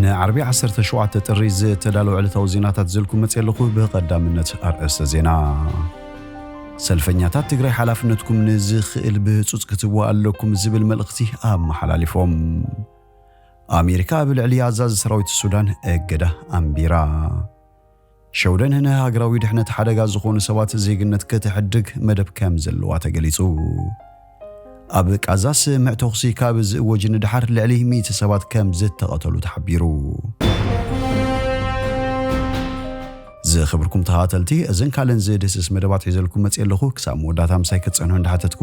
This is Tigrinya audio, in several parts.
ንዓርቢ ዓሰርተ ሸውዓተ ጥሪ ዝተዳለወ ዕለታዊ ዜናታት ዘልኩም መፅእ ኣለኹ። ብቐዳምነት ኣርእስተ ዜና። ሰልፈኛታት ትግራይ ሓላፍነትኩም ንዝኽእል ብህፁፅ ክትህቡ ኣለኩም ዝብል መልእኽቲ ኣመሓላሊፎም። ኣሜሪካ ኣብ ልዕሊ ኣዛዚ ሰራዊት ሱዳን እገዳ ኣንቢራ። ሸውደን ንሃገራዊ ድሕነት ሓደጋ ዝኾኑ ሰባት ዜግነት ክትሕድግ መደብ ከም ዘለዋ ተገሊጹ። ኣብ ቃዛ ስምዕ ተኹሲ ካብ ዝእወጅ ንድሓር ልዕሊ ሚእቲ ሰባት ከም ዝተቐተሉ ተሓቢሩ። ዝኽብርኩም ተኸታተልቲ፣ እዘን ካልእን ዝድህስስ መደባት ሒዘልኩም መፅእ ኣለኹ። ክሳብ መወዳእታ ምሳይ ክትፀንሑ እንዳሓተትኩ፣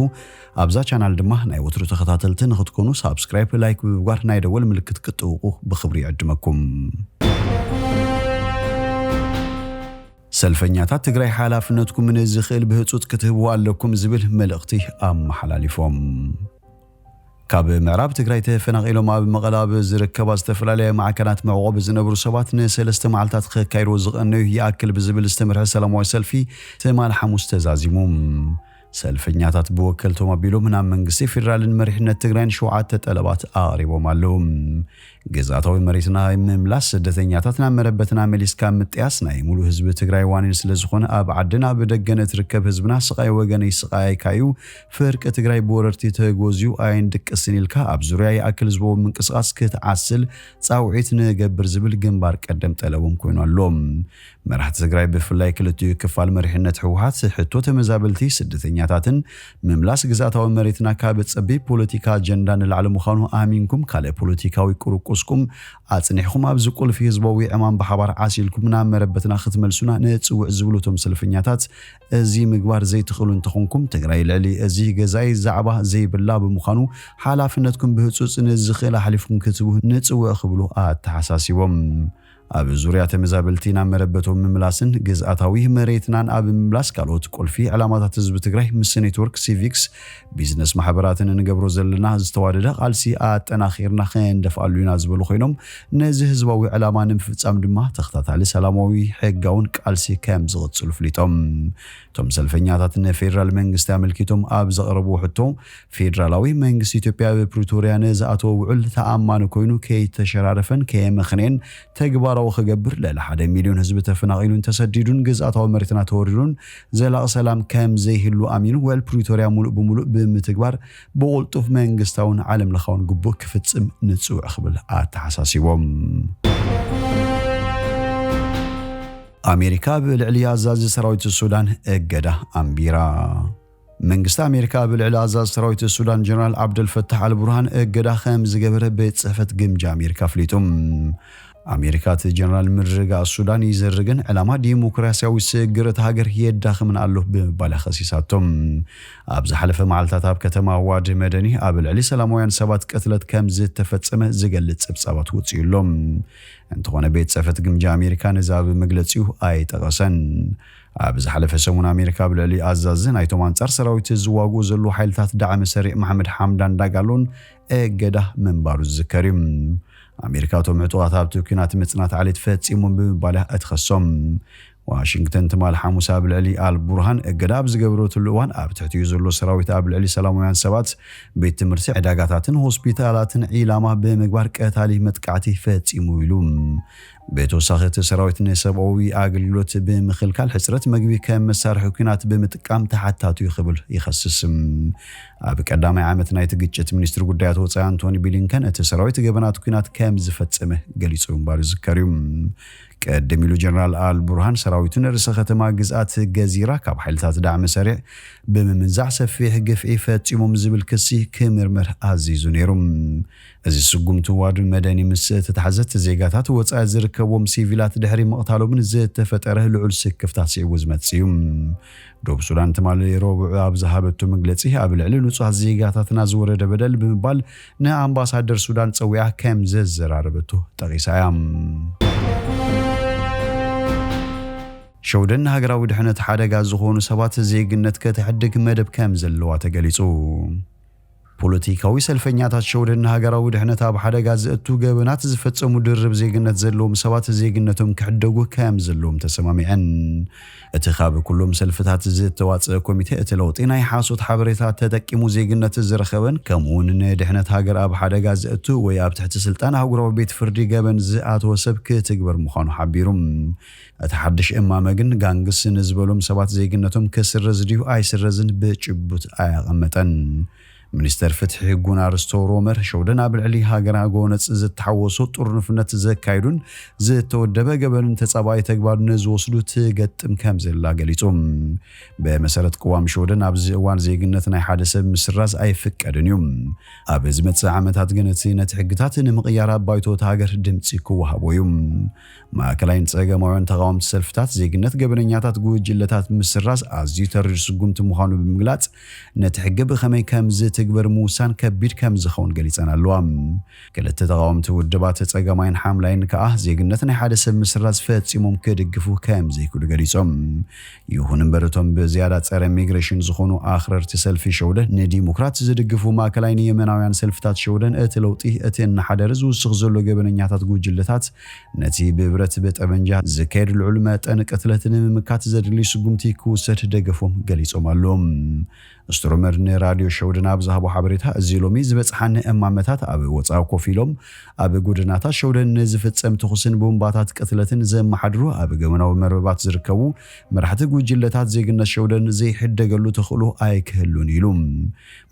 ኣብዛ ቻናል ድማ ናይ ወትሩ ተኸታተልቲ ንኽትኮኑ ሳብስክራይብ፣ ላይክ ብምግባር ናይ ደወል ምልክት ክትጥውቁ ብኽብሪ ይዕድመኩም። ሰልፈኛታት ትግራይ ሓላፍነትኩም ንዝኽእል ብህፁፅ ክትህብዎ ኣለኩም ዝብል መልእኽቲ ኣመሓላሊፎም። ካብ ምዕራብ ትግራይ ተፈናቒሎም ኣብ መቐለ ኣብ ዝርከባ ዝተፈላለያ ማዕከናት መዕቆቢ ዝነብሩ ሰባት ንሰለስተ መዓልታት ከካይድዎ ዝቐነዩ ይኣክል ብዝብል ዝተመርሐ ሰላማዊ ሰልፊ ትማል ሓሙስ ተዛዚሙ። ሰልፈኛታት ብወከልቶም ኣቢሎም ናብ መንግስቲ ፌዴራልን መሪሕነት ትግራይን ሸውዓተ ጠለባት ኣቕሪቦም ኣለዉ። ግዝኣታዊ መሬትና ምምላስ፣ ስደተኛታት ናብ መረበትና መሊስካ ምጥያስ ናይ ሙሉእ ህዝቢ ትግራይ ዋኒን ስለ ዝኾነ፣ ኣብ ዓድን ኣብ ደገን እትርከብ ህዝብና ስቓይ ወገነይ ስቓይካ እዩ፣ ፍርቂ ትግራይ ብወረርቲ ተጎዝዩ ኣይንድቅስን ኢልካ ኣብ ዙርያ ይኣክል ዝበቦ ምንቅስቓስ ክትዓስል ጻውዒት ንገብር ዝብል ግንባር ቀደም ጠለቦም ኮይኑ ኣሎ። መራሕቲ ትግራይ ብፍላይ ክልቲኡ ክፋል መሪሕነት ህወሓት ሕቶ ተመዛበልቲ፣ ስደተኛታትን ምምላስ ግዝኣታዊ መሬትና ካብ ጸቢብ ፖለቲካ ኣጀንዳ ንላዕሊ ምዃኑ ኣሚንኩም ካልእ ፖለቲካዊ ቁርቁስኩም ኣጽኒሕኩም ኣብዚ ቁልፊ ህዝባዊ ዕማም ብሓባር ዓሲልኩም ናብ መረበትና ክትመልሱና ንጽውዕ ዝብሉ እቶም ሰልፈኛታት፣ እዚ ምግባር ዘይትኽእሉ እንተኾንኩም ትግራይ ልዕሊ እዚ ገዛኢ ዛዕባ ዘይብላ ብምዃኑ ሓላፍነትኩም ብህጹጽ ንዝኽእል ኣሕሊፍኩም ክትህቡ ንጽውዕ ክብሉ ኣተሓሳሲቦም። ኣብ ዙርያ ተመዛበልቲ ናብ መረበቶም ምምላስን ግዝኣታዊ መሬትናን ኣብ ምምላስ ካልኦት ቁልፊ ዕላማታት ህዝቢ ትግራይ ምስ ኔትወርክ ሲቪክስ፣ ቢዝነስ ማሕበራትን እንገብሮ ዘለና ዝተዋደደ ቃልሲ ኣጠናኺርና ክንደፍኣሉ ኢና ዝበሉ ኮይኖም፣ ነዚ ህዝባዊ ዕላማ ንምፍጻም ድማ ተኸታታሊ ሰላማዊ ሕጋውን ቃልሲ ከም ዝቕጽሉ ፍሊጦም። እቶም ሰልፈኛታት ንፌዴራል መንግስቲ ኣመልኪቶም ኣብ ዘቕረብዎ ሕቶ፣ ፌዴራላዊ መንግስቲ ኢትዮጵያ ኣብ ፕሪቶርያ ንዝኣተወ ውዕል ተኣማኒ ኮይኑ ከይተሸራረፈን ከየመኽነየን ተግባራዊ ክገብር፣ ልዕሊ ሓደ ሚልዮን ህዝቢ ተፈናቒሉን ተሰዲዱን ግዝኣታዊ መሬትና ተወሪሩን ዘላቒ ሰላም ከም ዘይህሉ ኣሚኑ፣ ውዕል ፕሪቶርያ ሙሉእ ብሙሉእ ብምትግባር ብቕልጡፍ መንግስታውን ዓለም ለኻውን ግቡእ ክፍጽም ንጽውዕ ክብል ኣተሓሳሲቦም። ኣሜሪካ ኣብ ልዕሊ ኣዛዚ ሰራዊት ሱዳን እገዳ ኣንቢራ። መንግስቲ ኣሜሪካ ኣብ ልዕሊ ኣዛዚ ሰራዊት ሱዳን ጀነራል ዓብደልፈታሕ ኣልቡርሃን እገዳ ከም ዝገበረ ቤት ጽሕፈት ግምጃ ኣሜሪካ ኣፍሊጡ። ኣሜሪካ እቲ ጀነራል ምርግጋእ ሱዳን ይዘርግን ዕላማ ዲሞክራሲያዊ ስግግር እታ ሃገር የዳኽምን ኣሎ ብምባል እያ ከሲሳቶም። ኣብ ዝሓለፈ መዓልታት ኣብ ከተማ ዋድ መደኒ ኣብ ልዕሊ ሰላማውያን ሰባት ቅትለት ከም ዝተፈጸመ ዝገልጽ ጸብጻባት ወጺኡ ኣሎ። እንተኾነ ቤት ጽሕፈት ግምጃ ኣሜሪካ ነዚ ኣብ መግለጺኡ ኣይጠቐሰን። ኣብ ዝሓለፈ ሰሙን ኣሜሪካ ኣብ ልዕሊ ኣዛዚ ናይቶም ኣንጻር ሰራዊት ዝዋግኡ ዘለዉ ሓይልታት ዳዕመ ሰሪዕ መሓመድ ሓምዳን ዳጋሎን እገዳ ምንባሩ ዝዝከር እዩ። ኣሜሪካ እቶም ዕጡቓት ኣብቲ ኲናት ምጽናት ዓሌት ፈጺሞም ብምባል እያ እትኸሶም። ዋሽንግተን ትማል ሓሙስ ኣብ ልዕሊ ኣልቡርሃን እገዳ ኣብ ዝገበረትሉ እዋን ኣብ ትሕቲኡ ዘሎ ሰራዊት ኣብ ልዕሊ ሰላማውያን ሰባት፣ ቤት ትምህርቲ፣ ዕዳጋታትን ሆስፒታላትን ዒላማ ብምግባር ቀታሊ መጥቃዕቲ ፈጺሙ ኢሉ። ብተወሳኺ እቲ ሰራዊት ንሰብኣዊ ኣገልግሎት ብምኽልካል ሕጽረት መግቢ ከም መሳርሒ ኲናት ብምጥቃም ተሓታቱ እዩ ክብል ይኸስስ። ኣብ ቀዳማይ ዓመት ናይቲ ግጭት ሚኒስትሪ ጉዳያት ወጻኢ ኣንቶኒ ብሊንከን እቲ ሰራዊት ገበናት ኲናት ከም ዝፈጸመ ገሊጹ ምንባሩ ዝዝከር እዩ። ቀደም ኢሉ ጀነራል ኣል ቡርሃን ሰራዊቱ ንርእሰ ከተማ ግዝኣት ገዚራ ካብ ሓይልታት ዳዕመ ሰሪዕ ብምምንዛዕ ሰፊሕ ግፍዒ ፈጺሞም ዝብል ክሲ ክምርመር ኣዚዙ ነይሩ። እዚ ስጉምቲ ዋድ መደኒ ምስ ተታሕዘ እቲ ዜጋታት ወጻኢ ዝርከብዎም ሲቪላት ድሕሪ ምቕታሎምን ዝተፈጠረ ልዑል ስክፍታ ስዒቡ ዝመጽእ እዩ። ዶብ ሱዳን ትማሊ ረቡዕ ኣብ ዝሃበቶ መግለጺ ኣብ ልዕሊ ንጹሃት ዜጋታትና ዝወረደ በደል ብምባል ንኣምባሳደር ሱዳን ጸዊዓ ከም ዘዘራረበቶ ጠቒሳ እያ። ሸውደን ንሃገራዊ ድሕነት ሓደጋ ዝኾኑ ሰባት ዜግነት ከተሕድግ መደብ ከም ዘለዋ ተገሊጹ። ፖለቲካዊ ሰልፈኛታት ሸውደን ንሃገራዊ ድሕነት ኣብ ሓደጋ ዘእቱ ገበናት ዝፈጸሙ ድርብ ዜግነት ዘለዎም ሰባት ዜግነቶም ክሕደጉ ከም ዘለዎም ተሰማሚዐን። እቲ ካብ ኩሎም ሰልፍታት ዝተዋጸአ ኮሚቴ እቲ ለውጢ ናይ ሓሶት ሓበሬታ ተጠቂሙ ዜግነት ዝረኸበን ከምኡውን ንድሕነት ሃገር ኣብ ሓደጋ ዘእቱ ወይ ኣብ ትሕቲ ስልጣን ኣህጉራዊ ቤት ፍርዲ ገበን ዝኣተወ ሰብ ክትግበር ምዃኑ ሓቢሩ። እቲ ሓድሽ እማመ ግን ጋንግስ ንዝበሎም ሰባት ዜግነቶም ክስረዝ ድዩ ኣይስረዝን ብጭቡጥ ኣያቐመጠን። ሚኒስተር ፍትሒ ጉናር ስቶሮመር ሸውደን ኣብ ልዕሊ ሃገራ ጎነጽ ዝተሓወሶ ጥርንፍነት ዘካይዱን ዝተወደበ ገበንን ተጻባኢ ተግባር ንዝወስዱ ትገጥም ከም ዘላ ገሊጹ። ብመሰረት ቅዋም ሸውደን ኣብዚ እዋን ዜግነት ናይ ሓደ ሰብ ምስራዝ ኣይፍቀድን እዩ። ኣብ ዝመጽእ ዓመታት ግን እቲ ነቲ ሕግታት ንምቕያር ኣብ ባይቶ እታ ሃገር ድምጺ ክወሃቦ እዩ። ማእከላይን ጸገማውያን ተቓወምቲ ሰልፍታት ዜግነት ገበነኛታት ጉጅለታት ምስራዝ ኣዝዩ ተሪር ስጉምቲ ምዃኑ ብምግላጽ ነቲ ሕጊ ብኸመይ ከም ዝትግበር ምውሳን ከቢድ ከም ዝኸውን ገሊጸን ኣለዋ። ክልተ ተቓወምቲ ውድባት ጸገማይን ሓምላይን ከኣ ዜግነት ናይ ሓደ ሰብ ምስራዝ ፈጺሞም ክድግፉ ከም ዘይክእሉ ገሊጾም። ይኹን እምበር እቶም ብዝያዳ ጸረ ሚግሬሽን ዝኾኑ ኣኽረርቲ ሰልፊ ሸውደን ንዲሞክራት ዝድግፉ ማእከላይ ንየመናውያን ሰልፍታት ሸውደን እቲ ለውጢ እቲ እናሓደረ ዝውስኽ ዘሎ ገበነኛታት ጉጅለታት ነቲ ብብረት ብጠበንጃ ዝካየድ ልዑል መጠን ቅትለት ንምምካት ዘድሊ ስጉምቲ ክውሰድ ደገፎም ገሊጾም ኣለዉ። ስትሩመር ንራድዮ ሸውደን ኣብ ዝሃቦ ሓበሬታ እዚ ሎሚ ዝበጽሓኒ እማመታት ኣብ ወጻኢ ኮፍ ኢሎም ኣብ ጎደናታት ሸውደን ንዝፍጸም ተኹስን ቡምባታት ቅትለትን ዘመሓድሩ ኣብ ገመናዊ መርበባት ዝርከቡ መራሕቲ ጉጅለታት ዜግነት ሸውደን ዘይሕደገሉ ተኽእሎ ኣይክህሉን ኢሉ።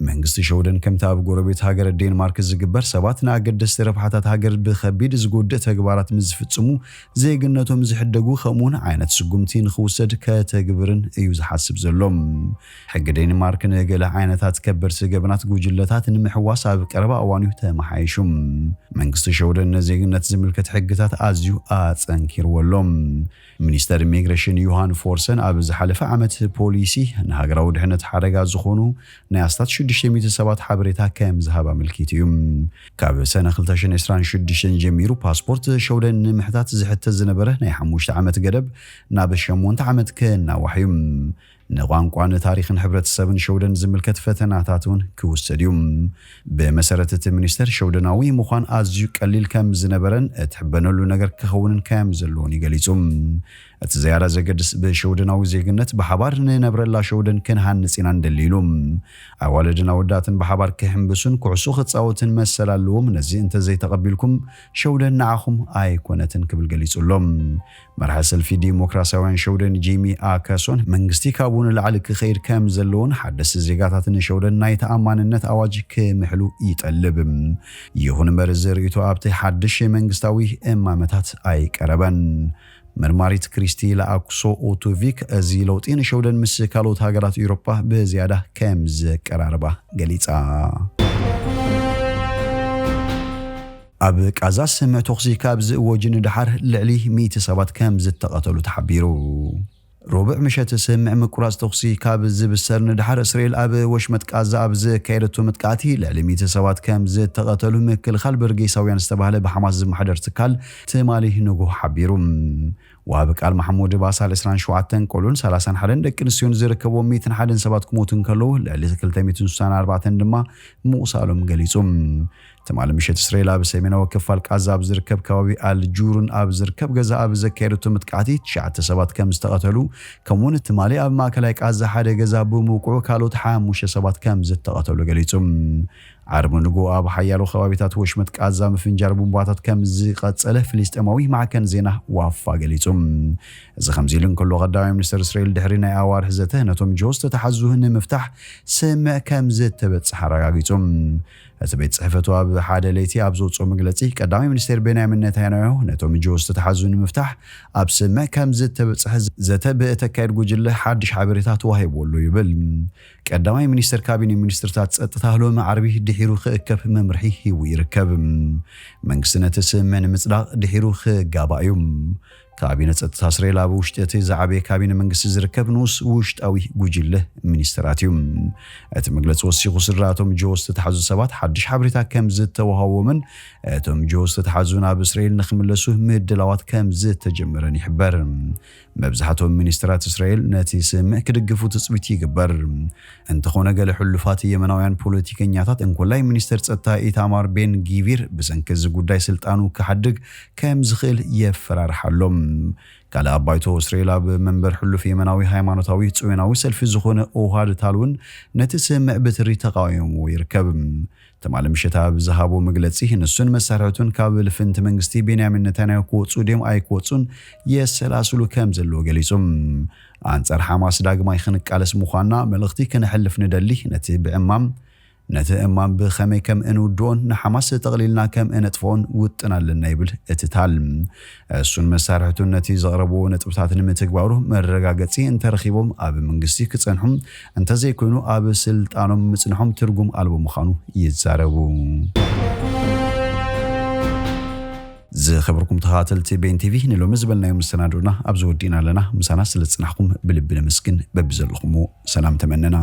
መንግስቲ ሸውደን ከምቲ ኣብ ጎረቤት ሃገር ዴንማርክ ዝግበር ሰባት ንኣገደስቲ ረብሓታት ሃገር ብኸቢድ ዝጎድእ ተግባራት ምስ ዝፍጽሙ ዜግነቶም ዝሕደጉ ከምኡውን ዓይነት ስጉምቲ ንኽውሰድ ከተግብርን እዩ ዝሓስብ ዘሎ። ሕጊ ዴንማርክ ንገለ ዓይነታት ከበድቲ ገበናት ጉጅለታት ንምሕዋስ ኣብ ቀረባ እዋን እዩ ተመሓይሹ። መንግስቲ ሸውደን ንዜግነት ዝምልከት ሕግታት ኣዝዩ ኣጸንኪርዎ ኣሎ። ሚኒስተር ኢሚግሬሽን ዮሃን ፎርሰን ኣብ ዝሓለፈ ዓመት ፖሊሲ ንሃገራዊ ድሕነት ሓደጋ ዝኾኑ ናይ ኣስታት ሽዱሽተ ሚእቲ ሰባት ሓበሬታ ከም ዝሃብ ኣመልኪቱ እዩ። ካብ ሰነ ክልተ ሽሕን ዕስራን ሽዱሽተን ጀሚሩ ፓስፖርት ሸውደን ንምሕታት ዝሕተት ዝነበረ ናይ ሓሙሽተ ዓመት ገደብ ናብ ሸሞንተ ዓመት ክናዋሕ እዩ። ንቋንቋን ታሪኽን ሕብረተሰብን ሸውደን ዝምልከት ፈተናታት እውን ክውሰድ እዩ። ብመሰረት እቲ ሚኒስተር ሸውደናዊ ምዃን ኣዝዩ ቀሊል ከም ዝነበረን እትሕበነሉ ነገር ክኸውንን ከም ዘለዎን እዩ ገሊጹ። እቲ ዝያዳ ዘገድስ ብሸውደናዊ ዜግነት ብሓባር ንነብረላ ሸውደን ክንሃንጽ ኢና ንደሊ ኢሉ። ኣዋልድን ኣወዳትን ብሓባር ክሕምብሱን ኩዕሶ ክጻወትን መሰል ኣለዎም። ነዚ እንተዘይተቐቢልኩም ሸውደን ንዓኹም ኣይኮነትን ክብል ገሊጹ ኣሎ። መራሒ ሰልፊ ዲሞክራሲያውያን ሸውደን ጂሚ ኣከሶን መንግስቲ ካብኡ ንላዕሊ ክኸይድ ከም ዘለዎን ሓደስቲ ዜጋታት ንሸውደን ናይ ተኣማንነት ኣዋጅ ክምሕሉ ይጠልብ። ይኹን እምበር እዚ ርእይቶ ኣብቲ ሓድሽ መንግስታዊ እማመታት ኣይቀረበን። መርማሪት ክሪስቲ ላኣክሶ ኡቱቪክ እዚ ለውጢ ንሸውደን ምስ ካልኦት ሃገራት ኤውሮጳ ብዝያዳ ከም ዘቀራርባ ገሊጻ። ኣብ ቃዛ ስምዕ ተኹሲ ካብ ዝእወጅ ንደሓር ልዕሊ ሚእቲ ሰባት ከም ዝተቐተሉ ተሓቢሩ። ሮብዕ ምሸት ስምዕ ምቁራጽ ተኹሲ ካብ ዝብሰር ንደሓር እስራኤል ኣብ ወሽመጥ ቃዛ ኣብ ዘካየደቶ መጥቃዕቲ ልዕሊ ሚእቲ ሰባት ከም ዝተቐተሉ ምክልኻል በርጌሳውያን ዝተባህለ ብሓማስ ዝመሓደር ትካል ትማሊ ንግሆ ሓቢሩ። ወሃቢ ቃል ማሕሙድ ባሳል ዕስራን ሸውዓተን ቆልዑን ሰላሳን ሓደን ደቂ ኣንስትዮን ዝርከብዎም ሚእትን ሓደን ሰባት ክሞቱ እንከለዉ ልዕሊ ክልተ ሚእትን ስሳን ኣርባዕተን ድማ ምቑሳሎም ገሊጹ። ትማሊ ምሸት እስራኤል ኣብ ሰሜናዊ ክፋል ቃዛ ኣብ ዝርከብ ከባቢ ኣልጁሩን ኣብ ዝርከብ ገዛ ኣብ ዘካየደቶ መጥቃዕቲ ትሽዓተ ሰባት ከም ዝተቐተሉ ከምኡውን ትማሊ ኣብ ማእከላይ ቃዛ ሓደ ገዛ ብምውቅዑ ካልኦት ሓሙሽተ ሰባት ከም ዝተቐተሉ ገሊጹ። ዓርቢ ንግሆ ኣብ ሓያሎ ከባቢታት ወሽመጥ ቃዛ ምፍንጃር ቡምባታት ከም ዝቐጸለ ፍልስጤማዊ ማዕከን ዜና ዋፋ ገሊጹ። እዚ ከምዚ ኢሉ እንከሎ ቀዳማይ ሚኒስተር እስራኤል ድሕሪ ናይ ኣዋርሕ ዘተ ነቶም ጅሆ ዝተታሕዙ ንምፍታሕ ስምዕ ከም ዝተበጽሐ ኣረጋጊጹ። እቲ ቤት ጽሕፈቱ ኣብ ሓደ ለይቲ ኣብ ዘውጽኦ መግለጺ ቀዳማይ ሚኒስተር ቤንያሚን ኔታንያሁ ነቶም ጅሆ ዝተታሕዙ ንምፍታሕ ኣብ ስምዕ ከም ዝተበጽሐ ዘተ ብእተካየድ ጉጅለ ሓድሽ ሓበሬታ ተዋሂቡ ኣሎ ይብል። ቀዳማይ ሚኒስተር ካቢኔ ሚኒስትርታት ጸጥታ ሎሚ ዓርቢ ድሒሩ ክእከብ መምርሒ ሂቡ ይርከብ። መንግስቲ ነቲ ስምዕ ንምጽዳቕ ድሒሩ ክጋባእ እዩ። ካቢነ ጸጥታ እስራኤል ኣብ ውሽጢ እቲ ዝዓበየ ካቢነ መንግስቲ ዝርከብ ንኡስ ውሽጣዊ ጉጅለ ሚኒስትራት እዩ። እቲ መግለጺ ወሲኹ፣ ስድራቶም ጆ ዝተታሕዙ ሰባት ሓድሽ ሓበሬታ ከም ዝተዋሃቦምን እቶም ጆ ዝተታሕዙ ናብ እስራኤል ንክምለሱ ምድላዋት ከም ዝተጀመረን ይሕበር። መብዛሕትኦም ሚኒስትራት እስራኤል ነቲ ስምምዕ ክድግፉ ትጽቢት ይግበር። እንተኾነ፣ ገለ ሕሉፋት የመናውያን ፖለቲከኛታት፣ እንኮላይ ሚኒስትር ጸጥታ ኢታማር ቤን ጊቪር፣ ብሰንኪ እዚ ጉዳይ ስልጣኑ ክሓድግ ከም ዝኽእል የፈራርሕ ኣሎ። ካልእ ኣብ ባይቶ እስራኤል ኣብ መንበር ሕሉፍ የመናዊ ሃይማኖታዊ ጽዮናዊ ሰልፊ ዝኾነ ኦሃድ ታል እውን ነቲ ስምምዕ ብትሪ ተቃዊሙ ይርከብ። ትማሊ ምሸት ኣብ ዝሃቦ መግለጺ፣ ንሱን መሳርሕቱን ካብ ልፍንቲ መንግስቲ ቤንያሚን ነታንያሁ ክወጹ ድዮም ኣይክወጹን የሰላስሉ ከም ዘለዎ ገሊጹ። ኣንጻር ሓማስ ዳግማይ ክንቃለስ ምዃንና መልእኽቲ ክነሕልፍ ንደሊ፣ ነቲ ብዕማም ነቲ እማም ብኸመይ ከም እንውድኦን ንሓማስ ጠቕሊልና ከም እነጥፍኦን ውጥን ኣለና ይብል እቲ ታል። እሱን መሳርሕቱን ነቲ ዘቕረብዎ ነጥብታት ንምትግባሩ መረጋገጺ እንተረኺቦም ኣብ መንግስቲ ክጸንሑ፣ እንተዘይኮይኑ ኣብ ስልጣኖም ምጽንሖም ትርጉም ኣልቦ ምዃኑ ይዛረቡ። ዝኸበርኩም ተኸታተልቲ ቤን ቲቪ፣ ንሎሚ ዝበልናዮ መሰናዶና ኣብዚ ወዲእና ኣለና። ምሳና ስለ ዝጽናሕኩም ብልቢ ነመስግን። በብዘለኹምዎ ሰላም ተመነና።